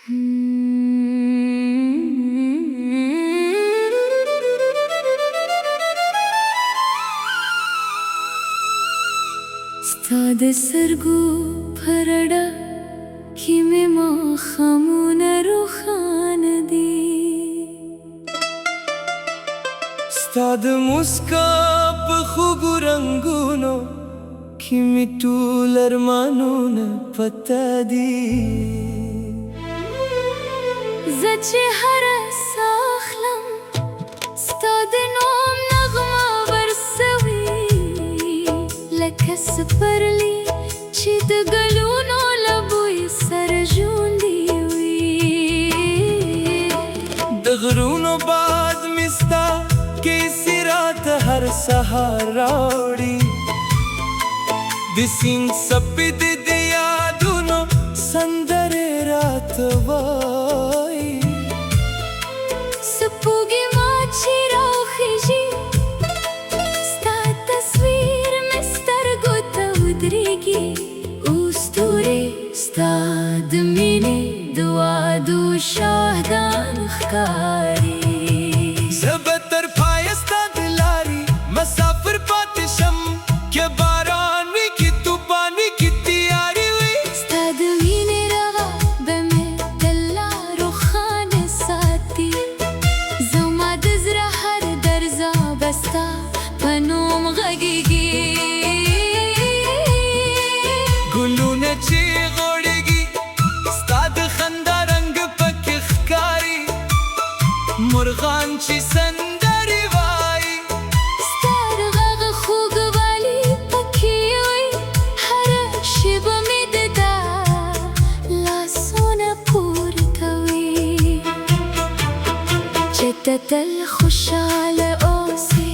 ستا د سترګو په رډه کې مې ماښامونه روښانه دي. ستا د مسکا په خوږو رنګونو کې مې ټول ارمانونه پته دي. زه چې هره ساه اخلم، ستا د نوم نغمه ورسوي، لکه سپرلی چې د ګلونو له بوی سره ژوندی وي. د غرونو باد مې ستا کیسې راته هر سهار راوړي، د سیند څپې د یادونو سندرې راته وایي. سپوږمۍ چې راخیژي، ستا تصویر مې سترګو ته ودرېږي، او ستوري ستا د مینې د وعدو شاهدان ښکاري. زه به تر پایه ستا د لارې مسافر پاتې شم، که باران وي، که توپان وي، که تیارې وي. ستا د مینې رڼا به مې تل روښانه ساتي، زما د زړه هر درزا به ستا په نوم غږېږي. ګلونه چې غوړېږي، ستا د خندا رنګ پکې ښکاري، مرغان چې سندرې وایي، ستا د غږ خوږوالی پکې وي، هره شېبه مې د تا لاسونه پورته وي. چې ته تل خوشحاله اوسې،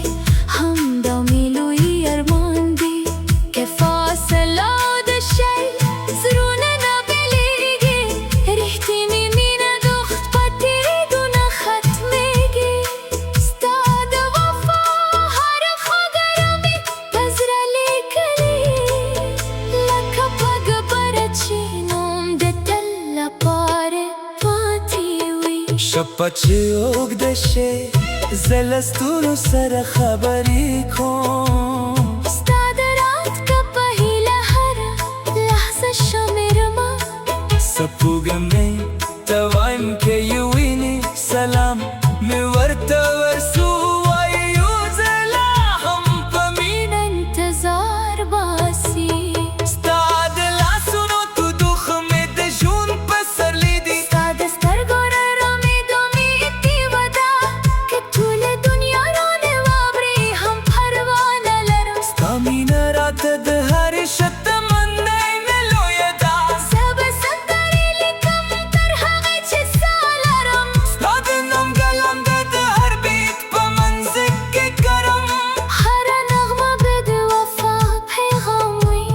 همدا مې لوی ارمان دی. که فاصله د شي، زړونه نه بېلېږي، رښتینې مینه د وخت په تېرېدو نه ختمېږي. ستا د وفا هره خبره مې په زړه لیکلې، لکه په ډبره چې نوم د تل لپاره پاتې وي. شپه چې اوږده شي، زه له ستورو سره خبرې کوم. ستا د راتګ په هیله هره لحظه شمېرمه. سپوږمۍ ته وایم که یې وینې، سلام مې ورته ورسوه، وایه یو ځل لا هم په مینه انتظار باسي. ستا د لاسونو تودوخه مې د ژوند پسرلی دی. ستا د سترګو رڼا مې د امید ډیوه ده، که ټوله دنیا رانه واوړي هم پروا نه لرم. ستا مینه راته د هرې شتمنۍ نه لویه ده. زه به سندرې لیکم تر هغې چې ساه لرم. ستا د نوم ګلان د هر بیت په منځ کې کرم. هره نغمه به د وفا پیغام وي،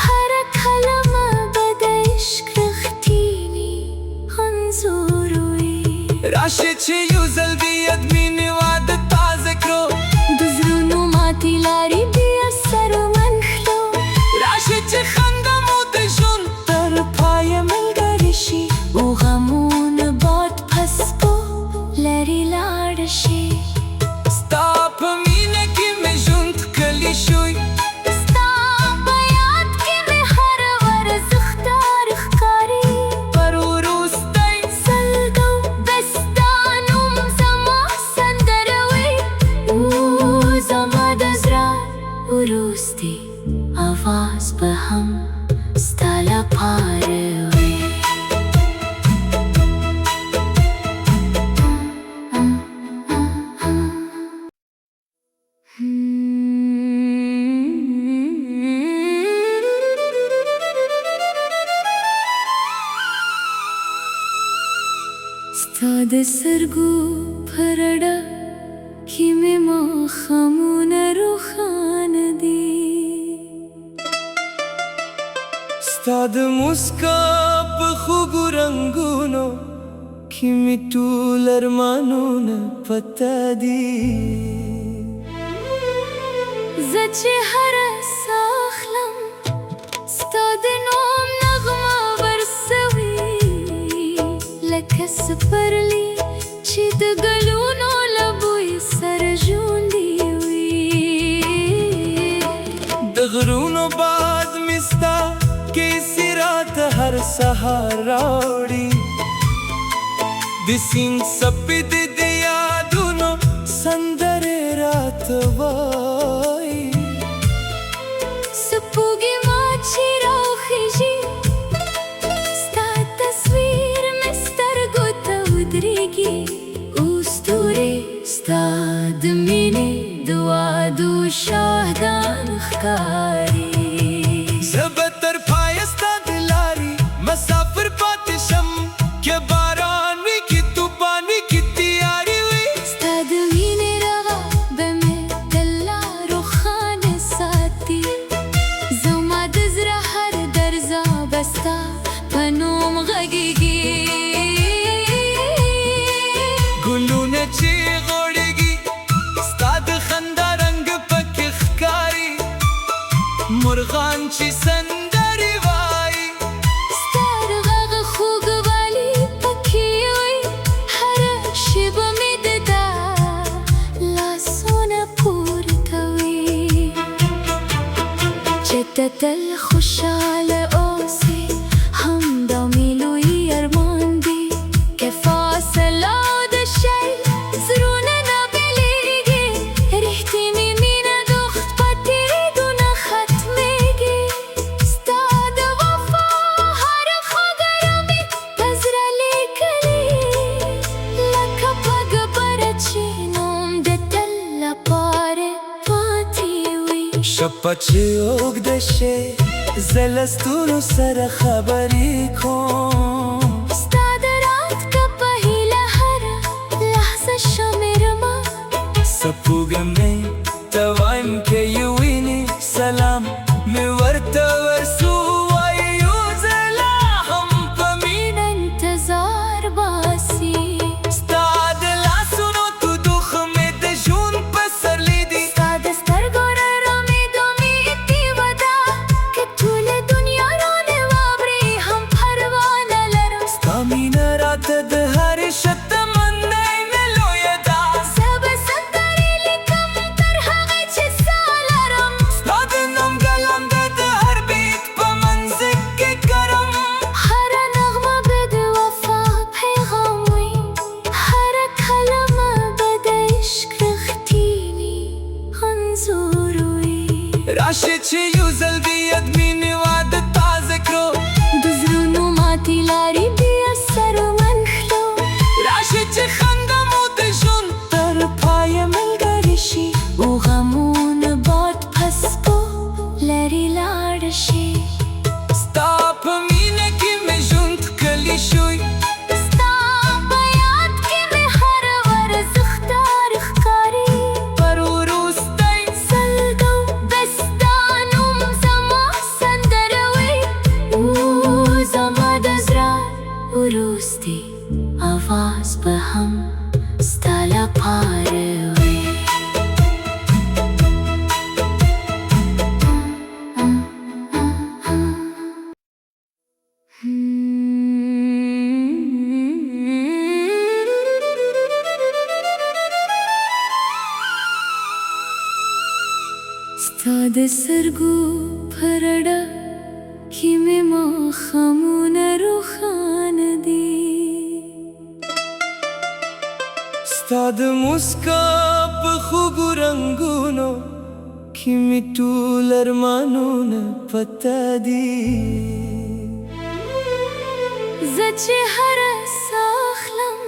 هره کلمه به د عشق رښتینی انځور وي. راشه چې یو ځل بیا د مینې واده تازه کړو. د زړونو ماتې لارې بیا سره ونښلو. راشه چې خندا مو د ژوند تر پایه ملګرې شي. او غمونه باد په څپو لرې لاړ شي. ستا په مینه کې مې ژوند ښکلی شوی. ستا په یاد کې مې هره ورځ اختر ښکاري. پر وروستۍ سلګو به ستا نوم زما سندره وي، او زما د زړه وروستی اواز به هم ستا لپاره وي. ستا د سترګو په رډه کې مې ماښامونه روښانه دي. ستا د مسکا په خوږو رنګونو کې مې ټول ارمانونه پته دي. زه چې هره ساه اخلم، ستا د نوم نغمه ورسوي، لکه سپرلی چې د ګلونو له بوی سره ژوندی وي. د غرونو باد مې ستا کیسې راته هر سهار راوړي. د سیند څپې د یادونو سندرې راته وایي. سپوږمۍ چې راوخیژي، ستا تصویر مې سترګو ته ودرېږي، او ستوري ستا د مینې د وعدو شاهدان ښکاري. زه به تر پایه ستا د لارې مسافر پاتې شم، که باران وي، که توپان وي، که تیارې وي. ستا د مینې رڼا به مې تل روښانه ساتي، زما د زړه هر درزا به ستا په نوم غږېږي. ګلونه چې غوړېږي، ستا د خندا رنګ پکې ښکاري. مرغان چې سندرې وایي، ستا د غږ خوږوالی پکې وي، هره شېبه مې د تا لاسونه پورته وي. چې ته تل خوشحاله اوسې، همدا مې لوی ارمان دی. که فاصله د شی زړونه نه بېلېږي، رښتینې مینه د وخت په تېرېدو نه ختمېږي. ستا د وفا هره خبره مې په زړه لیکلې، لکه په ډبره چې نوم د تل لپاره پاتې وي. شپه چې اوږده شي، زه له ستورو سره خبرې کوم. ستا د راتګ په هیله هره لحظه شمېرمه. سپوږمۍ ته وایم که یې وینې، سلام مې ورته ورسو، وایي یو ځل لا هم په مینه انتظار باسي. ستا د لاسونو تودوخه مې د ژوند پسرلی دی. ستا د سترګو رڼا مې د امید ډیوه ده، که ټوله دنیا رانه واوړي هم پروا نه لرم. ستا مینه راته د هرې شتمنۍ نه لویه ده. زه به سندرې لیکم تر هغې چې ساه لرم. ستا د نوم ګلان به د هر بیت په منځ کې کرم. هره نغمه به د وفا پیغام وي، هره کلمه به د عشق رښتینی انځور وي. راشه چې یو ځل بیا د مینې واده تازه کړو. د زړونو ماتې لارې بیا سره ونښلو. راشه چې خندا مو د ژوند تر پایه ملګرې شي. او غمونه باد په څپو لرې لاړ شي. ستا په مینه کې مې ژوند ښکلی شوی. ستا په یاد کې مې هره ورځ اختر ښکاري. پر وروستۍ سلګو به ستا نوم زما سندره وي، او زما د زړه وروستی اواز به هم ستا لپاره وي. ستا د سترګو په رڼا کې مې ماښامونه روښانه دي. ستا د مسکا په خوږو رنګونو کې مې ټول ارمانونه پټ دي. زه چې هره ساه اخلم،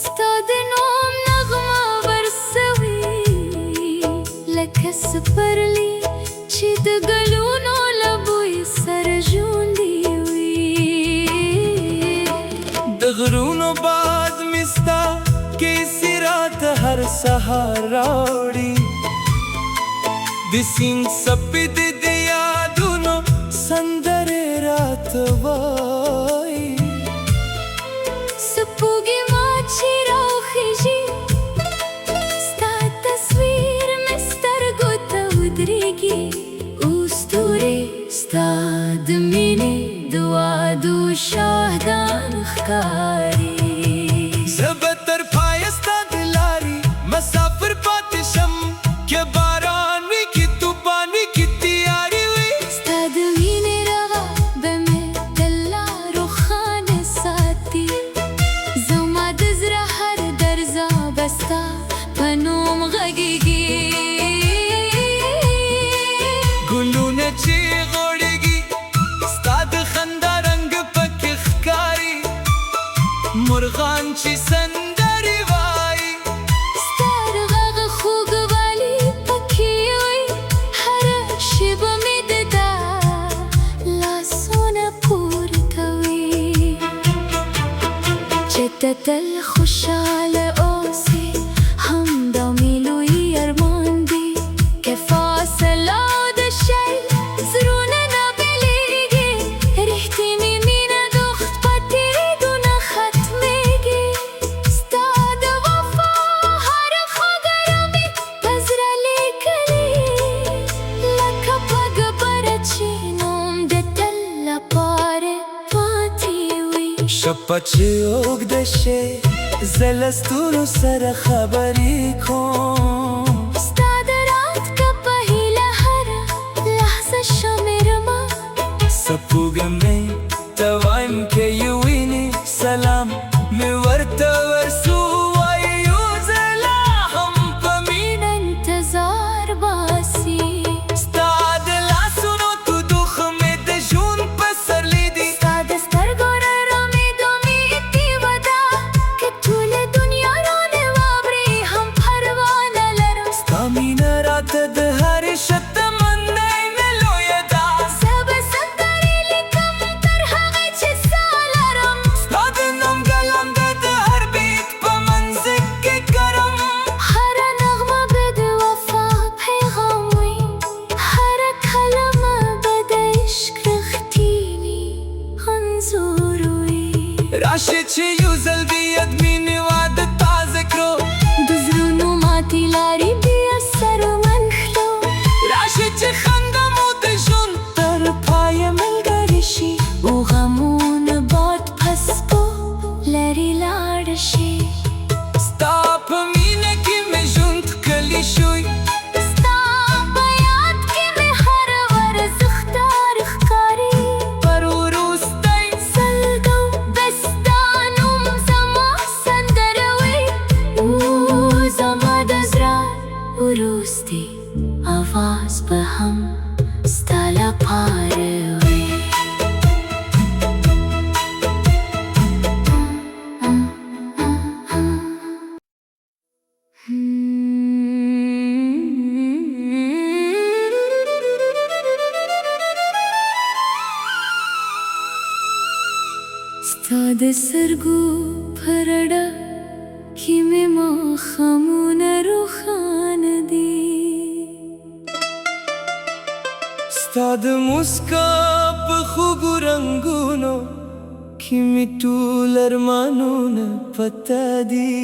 ستا د نوم نغمه ورسوي، لکه سپرلی چې د ګلونو له بوی سره ژوندی وي. د غرونو باد مې ستا کیسې راته هر سهار راوړي. د سیند څپې د یادونو سندرې راته وایي. سپوږمۍ چې راوخیژي، ستا تصویر مې سترګو ته ودرېږي، او ستوري ستا د مینې د وعدو شاهدان. شاهدان ښکاري. زه به تر پایه ستا د لارې مسافر پاتې شم، که باران وي، که توپان وي، که تیارې وي. ستا د وینې رغه به مې تل لا روښانه ساتي، زما د زړه هر درزا به ستا په نوم غږیږي. ګلونه چې غوړېږي، ستا د خندا رنګ پکې ښکاري، مرغان چې سندرې وایي، ستا د غږ خوږوالی پکې وي، هره شېبه مې د تا لاسونه پورته وي. چې ته تل خوشحاله اوسې، همدا مې لوی ارمان دی. که فاصله او د شی زړونه نه بېلېږي، رښتینې مینه د وخت په تېرېدو نه ختمېږي. ستا د وفا هره خبره مې په زړه لیکلې، لکه په ډبره چې نوم د تل لپاره پاتې وي. شپه چې اوږده شي، زه له ستورو سره خبرې کوم. ستا د راتګ په هیله هره لحظه شمېرمه. سپوږمۍ ته وایم که یې وینې، سلام مې ورته ورسو، وایي یو ځل لا هم په مینه انتظار باسي. ستا د لاسونو تودوخه مې د ژوند پسرلی دی. ستا د سترګو رڼا مې د امید ډیوه ده، که ټوله دنیا رانه واوړي هم پروا نه لرم. ستا مینه راته د هرې شتمنۍ نه لویه ده. زه به سندرې لیکم تر هغې چې ساه لرم. ستا د نوم ګلان به د هر بیت په منځ کې کرم. هره نغمه به د وفا پیغام وي، هره کلمه به د عشق رښتینی انځور وي. راشه چې یو ځل بیا د مینې واده تازه کړو. د زړونو ماتې لارې بیا سره ونښلو. راشه چې خندا مو د ژوند تر پایه ملګرې شي. او غمونه باد په څپو لرې لاړ شي. ستا په مینه کې مې ژوند ښکلی شوی. ستا په یاد کې مې هره ورځ اختر ښکاري. پر وروستۍ سلګو به ستا نوم زما سندره وي، او زما د زړه وروستی اواز به هم ستا لپاره وي. ستا د سترګو په رڼا کې مې ماښامونه روښانه دي. ستا د مسکا په خوږو رنګونو کې مې ټول ارمانونه پټ دي.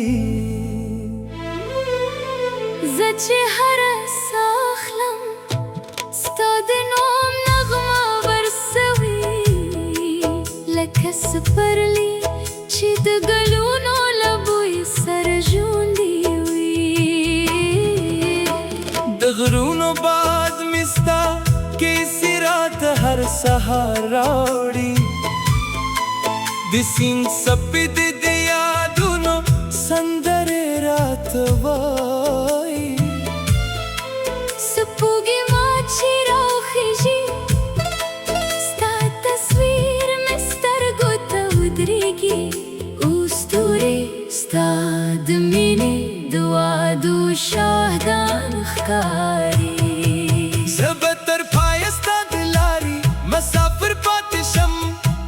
زه چې هره ساه اخلم، ستا د نوم نغمه ورسوي، لکه سپرلی چې د ګلونو له بوی سره ژوندی وي. د غرونو باد مې ستا کیسې راته هر سهار راوړي، د سیند څپې د یادونو سندرې راته وایي. سپوږمۍ چې راخیژي، ستا تصویر مې سترګو ته ودرېږي، او ستوري ستا د مینې د وعدو شاهدان ښکاري. زه به تر پایه ستا د لارې مسافر پاتې شم،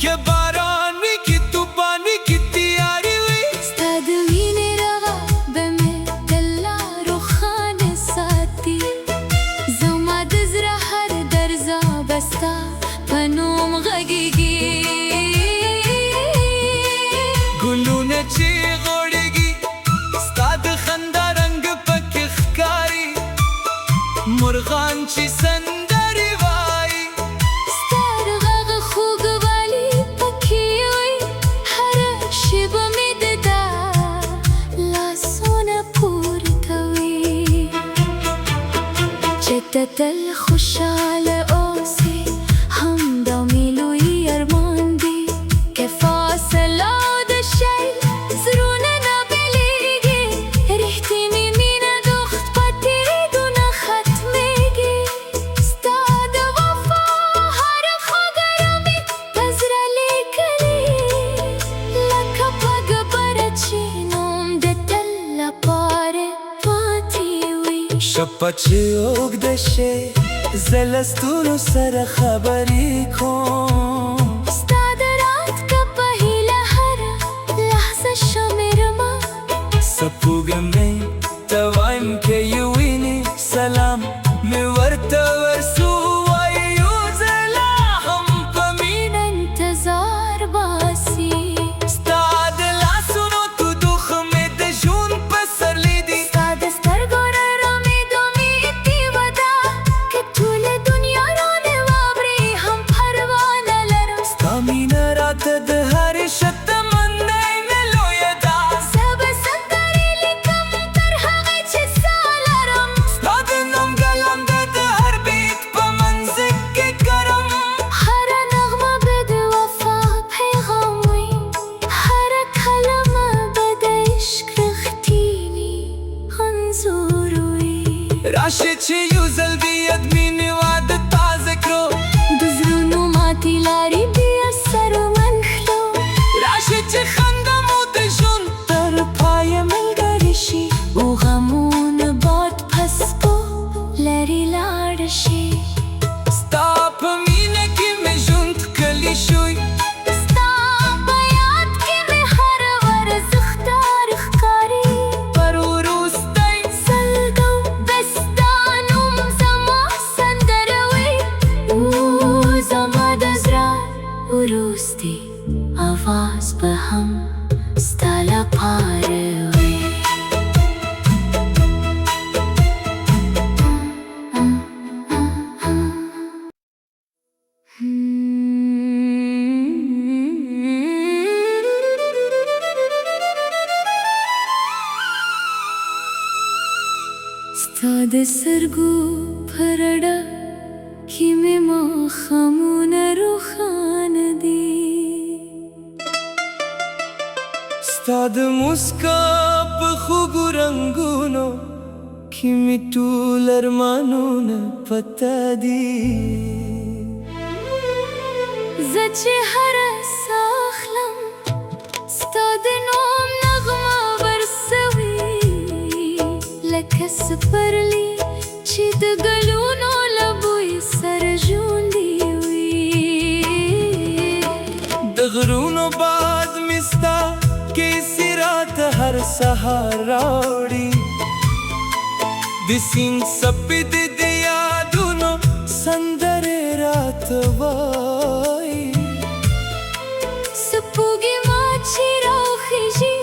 که باران وي، که توپان وي، که تیارې وي. ستا د وینې رغه به مې تل لا روښانه ساتي، زما د زړه هر درزا به ستا په نوم غږیږي. ګلونه چې غوړېږي، ستا د خندا رنګ پکې ښکاري، تل خوشحاله اوسې، همدا مې لوی ارمان دی. که فاصله د شی زړونه نه بېلېږي، رښتینې مینه د وخت په تېرېدو نه ختمېږي. ستا د وفا هره خوږه مې په زړه لیکلې، لکه په ګبره چې نوم د تل لپاره پاتې وي. شپه چې اوږده شي، زه له ستورو سره خبرې کوم. ستا د راتګ په هیله هره لحظه شمېرمه. سپوږمۍ ته وایم که یې وینې، سلام مې ورته ورسو. وایي یو ځل هم په مینه انتظار باسي. ستا د لاسونو تودوخه مې د ژوند پسرلی دی. ستا د سترګو رڼا مې د امید ډیوه ده. که ټوله دنیا رانه واوړي هم پروا نه لرم. ستا مینه راته د هرې شتمنۍ نه لویه ده. زه به سندرې لیکم تر هغې چې ساه لرم. ستا د نوم قلم د هر بیت په منځ کې کرم. هره نغمه به د وفا پیغام وي، هره کلمه به د عشق رښتینی انځور وي. راشه چې یو ځل بیا د مینې واده تازه کړو. د زړونو ماتې لارې بیا سره ونښلو. راشه چې خندا مو د ژوند تر پایه ملګرې شي. او غمونه باد په څپو لرې لاړ شي. ستا په مینه کې مې ژوند ښکلی شوی. ستا په یاد کې مې هره ورځ اختر ښکاري. پر وروستۍ سلګو به ستا نوم زما سندره وي، او زما د زړه وروستی اواز به هم ستا لپاره وي. ستا د سترګو په رڼا کې مې ماښامونه روښانه دي. ستا د مسکا په خوږو رنګونو کې مې ټول ارمانونه پټ دي. زه چې هره ساه اخلم، ستا د نوم نغمه ورسوي، لکه سپرلی چې د ګلونو له بوی سره ژوندی وي. د غرونو باد مې ستا کیسې راته هر سهار راوړي. د سیند څپې د یادونو سندرې راته وایي. سپوږمۍ چې راخیژي،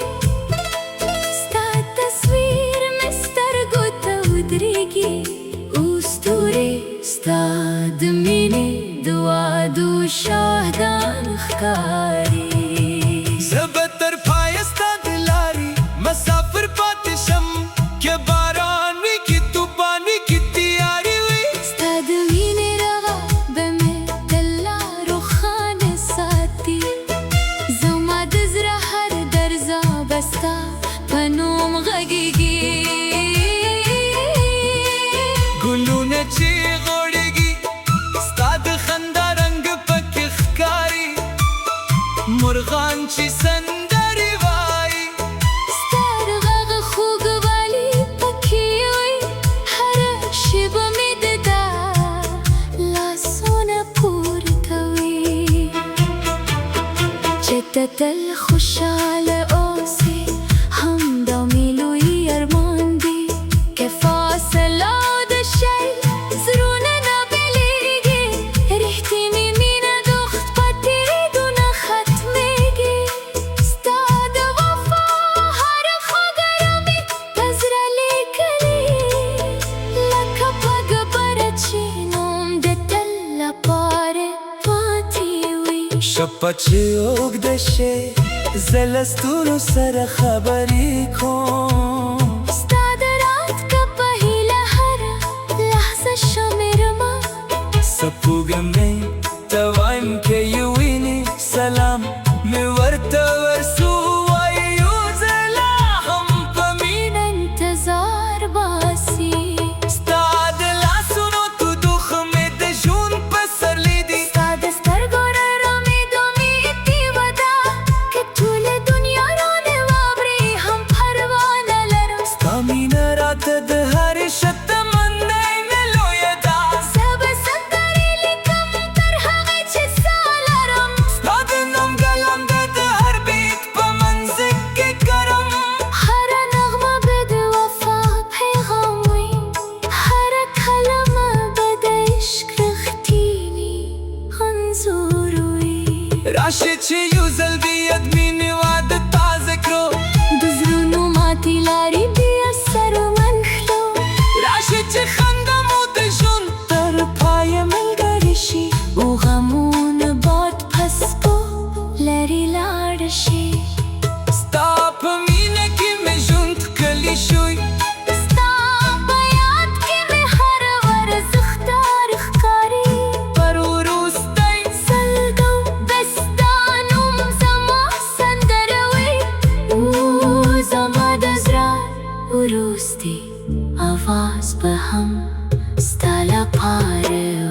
ستا تصویر مې سترګو ته ودرېږي، او ستوري ستا د مینې د وعدو شاهدان ښکاري. زه به تر پایه ستا د لارې مسافر پاتې شم، که باران وي، که توپان وي، که تیارې وي. ستا د مینې رڼا به مې تل روښانه ساتي، زما د زړه هر درزا به ستا په نوم غږېږي. ګلونه چې غوړېږي، ستا د خندا رنګ پکې ښکاري. مرغان چې سندرې وایي، ستا د غږ خوږوالی پکې وي، هره شېبه مې د تا لاسونه پورته وي. چې ته تل خوشحاله اوسې، همدا مې لوی ارمان دی. که فاصله د شی زړونه نه بېلېږي، رښتینې مینه د وخت په تېرېدو نه ختمېږي. ستا د وفا هره خوږه مې په زړه لیکلې، لکه په ګبره چې نوم د تل لپاره پاتې وي. شپه چې اوږده شي، زه له ستورو سره خبرې کوم. ستا د راتګ په هیله هره لحظه شمېرم. وروستی اواز به هم ستا لپاره.